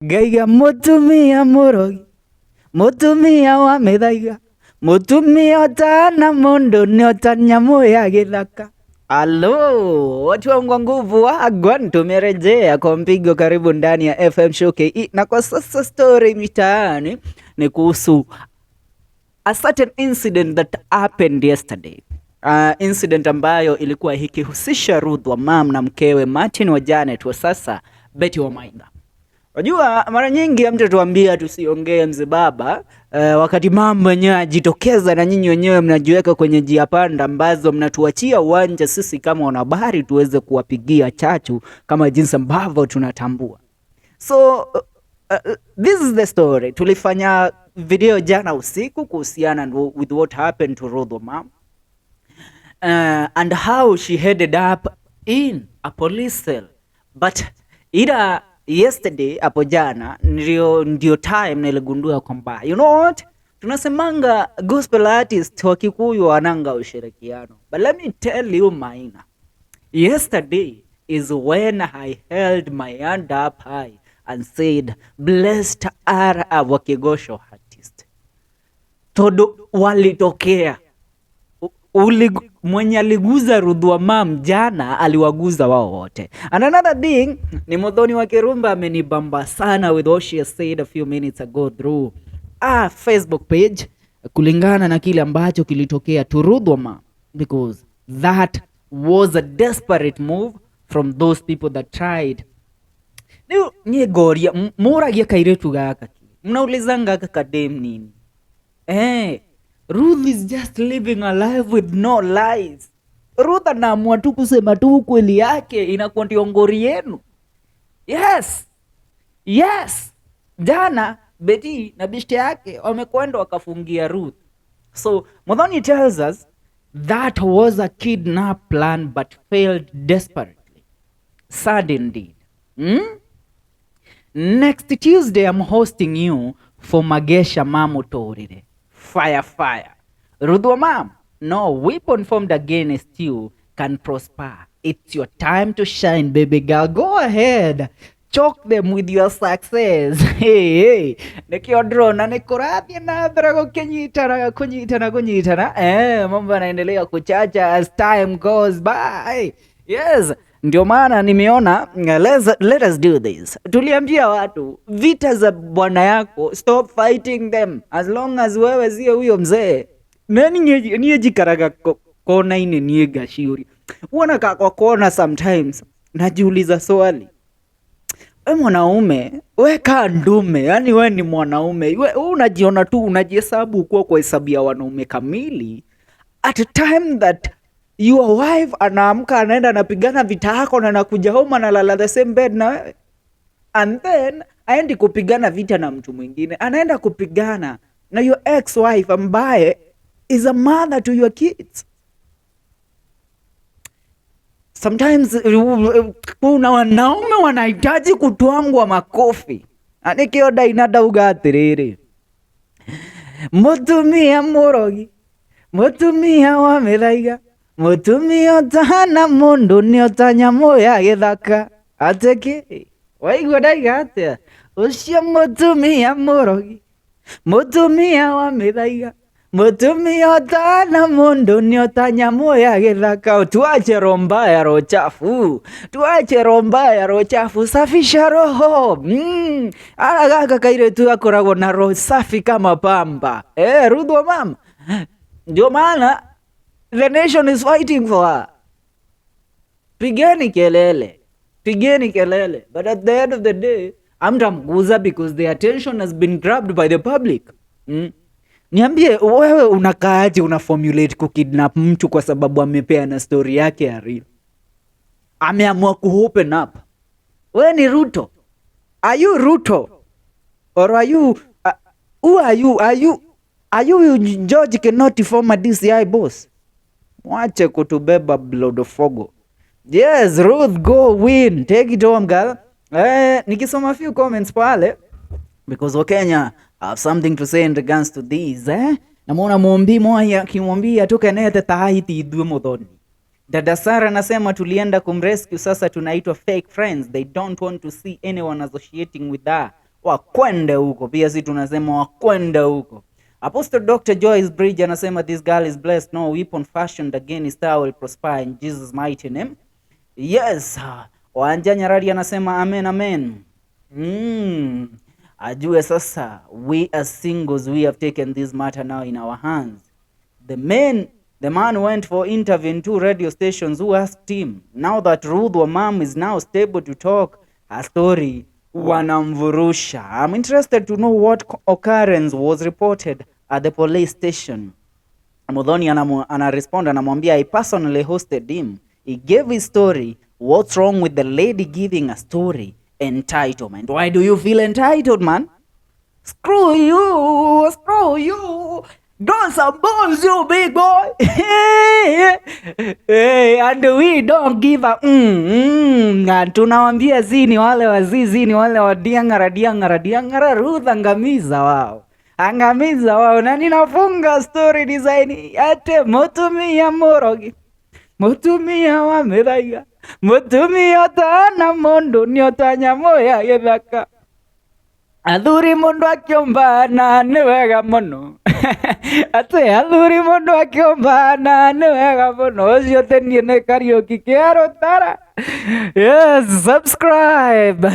Ngaiga mũtumia mũrogi, mũtumia wa mĩthaiga, mũtumia ũtana mũndũ nĩ ota nyamũ ya gĩthaka. Alo, watu wangu wa nguvu wagwan, tumerejea kwa mpigo. Karibu ndani ya FM Show KE, na kwa sasa story mitaani ni kuhusu a certain incident that happened yesterday. Incident ambayo ilikuwa ikihusisha Ruth wa mam na mkewe Martin wa Janet wa sasa Betty wa Maina. Unajua mara nyingi mtu tuambia tusiongee mzee baba, wakati mambo yenyewe ajitokeza na nyinyi wenyewe mnajiweka kwenye njia panda ambazo mnatuachia uwanja sisi kama wanahabari tuweze kuwapigia chachu kama jinsi ambavyo tunatambua. So this is the story. Tulifanya video jana usiku kuhusiana with what happened to Ruth Omam and how she headed up in a police cell, but ila yesterday, hapo jana ndio time niligundua kwamba, you know what, tunasemanga gospel artist wa Kikuyu wananga ushirikiano, but let me tell you, Maina, yesterday is when I held my hand up high and said, "Blessed are our Kigosho artist," tondu walitokea. Mwenye aliguza Ruth wa mam jana aliwaguza wao wote. And another thing ni Muthoni wa Kirumba amenibamba sana with what she has said a few minutes ago through a Facebook page kulingana na kile ambacho kilitokea to Ruth wa mam, because that was a desperate move from those people that tried. Rĩu niĩ ngoria, mũragia kairĩtu gaka, mnaulizanga gaka kadem nini? Ruth is just living a life with no lies. Ruth anaamua tu kusema tu ukweli yake, inakuwa ndio ngori yenu. Yes. Jana Betty na beshte yake wamekwenda wakafungia Ruth. So Muthoni tells us that was a kidnap plan but failed desperately. Sad indeed. Next Tuesday I'm hosting you for Magesha Mamu Torire. Fire fire. Ruth wa mam, no weapon formed against you can prosper. It's your time to shine, baby girl. Go ahead. Choke them with your success. Hey, hey. Nikio ndĩrona nĩ kũrathiĩ na mbere gũkĩnyitana kũnyitana kũnyitana. Mambo yanaendelea kuchacha as time goes by. Yes, ndio maana nimeona let us do this. Tuliambia watu vita za bwana yako, stop fighting them as long as wewe sio huyo mzee. Nani niĩ njikaraga kona-inĩ niĩ ngaciũria, huwa kwa kona sometimes najiuliza swali, we mwanaume, we kaa ndume, yani we ni mwanaume, we unajiona tu, unajihesabu kuwa kwa hesabu ya wanaume kamili, at a time that your wife anaamka, anaenda, anapigana vita yako na anakuja home, analala the same bed na wewe, and then aendi kupigana vita na mtu mwingine, anaenda kupigana na your ex wife ambaye is a mother to your kids. Sometimes kuna wanaume wanahitaji kutwangwa makofi, na nikio ndaina ndauga atiriri, mutumia murogi, mutumia wa mĩthaiga, mutumia ũtahana mũndũ nĩ ota nyamũ ya gĩthaka. Atĩkĩ waigua ndaiga atĩa? Ũcio mũtumia mũrogi, mũtumia wa mĩthaiga, mũtumia ũtahana mũndũ nĩ ota nyamũ ya gĩthaka. Tuache roho mbaya, roho chafu, tuache roho mbaya, roho chafu, safisha roho. Ara gaka kairĩtu gakoragwo na roho safi kama pamba. Ruth wa mama, ndio maana the nation is fighting for her. Pigeni kelele, pigeni kelele, but at the end of the day hamtamguza because the attention has been grabbed by the public. Niambie wewe, unakaaje una formulate kukidnap mtu kwa sababu amepeana story yake ya real, ameamua ku open up? We ni Ruto? Are you Ruto or are you who are you? Are you George Kinoti, former DCI boss? Mwache kutubeba blodofogo. Yes, Ruth, go win, take it home, girl. Nikisoma few comments pale because Wakenya have something to say in regards to this, eh? Namwona Mumbi Mwai akimwambia tukenete taiti ithuĩ Muthoni. Dada Sara anasema tulienda kumrescue, sasa tunaitwa fake friends. They don't want to see anyone associating with her. Wakwende huko. Pia si tunasema wakwende huko. Apostle Dr. Joyce Bridge anasema this girl is blessed, no weapon fashioned against her will prosper in Jesus mighty name. Yes, Wanja Nyarari anasema amen amen. Ajue sasa we as singles we have taken this matter now in our hands. The man went for interview in two radio stations who asked him, now that Ruth Wamam is now stable to talk her story, wanamvurusha. I'm interested to know what occurrence was reported at the police station. Muthoni anarespond anamwambia, I personally hosted him. He gave his story. What's wrong with the lady giving a story? Entitlement. Why do you feel entitled, man? Screw you, screw you. Grow some balls, you big boy. Hey, and we don't give a And tunawambia zini wale wazizi ni wale wa diangara diangara diangara. Ruth angamiza wao, angamiza wao. Na ninafunga story design ate mutumia murogi, mutumia wa mithaiga, mutumia ũtana mundu ni ota nyamũ ya gĩthaka. Athuri mundu akĩũmbana nĩ wega mũno, atĩ athuri mundu akĩũmbana nĩ wega mũno. Ũcio tĩ niĩ nĩ Kariũki kĩa Rũtara. Yes, subscribe.